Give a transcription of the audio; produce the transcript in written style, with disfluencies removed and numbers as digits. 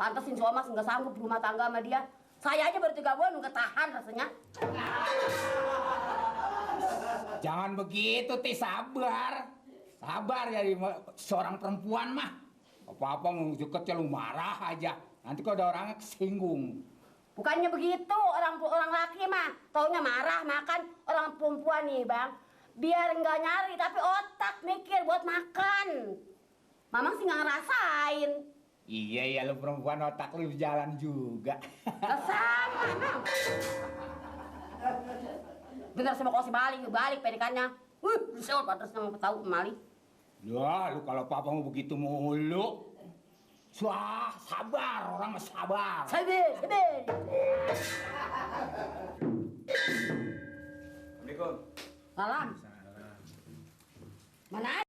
Pantesin si Omas nggak sanggup berumah tangga sama dia. Saya aja baru 3 bulan nggak tahan rasanya. Jangan begitu, Ti, sabar. Sabar jadi seorang perempuan mah. Apa-apa mau deketnya lu marah aja. Nanti kalau ada orangnya kesinggung. Bukannya begitu, orang laki mah taunya marah makan. Orang perempuan nih bang, biar nggak nyari tapi otak mikir buat makan. Mamang sih nggak ngerasain. Iya ya, lu perempuan otak lu jalan juga. Sama bang. Bener sama kalau balik pedikannya. Bisa pantasnya mau tahu kemali. Ya, lu kalau papa mau begitu mulu. Sabar, orang mah sabar. Sabar. Assalamualaikum. Salam. Mana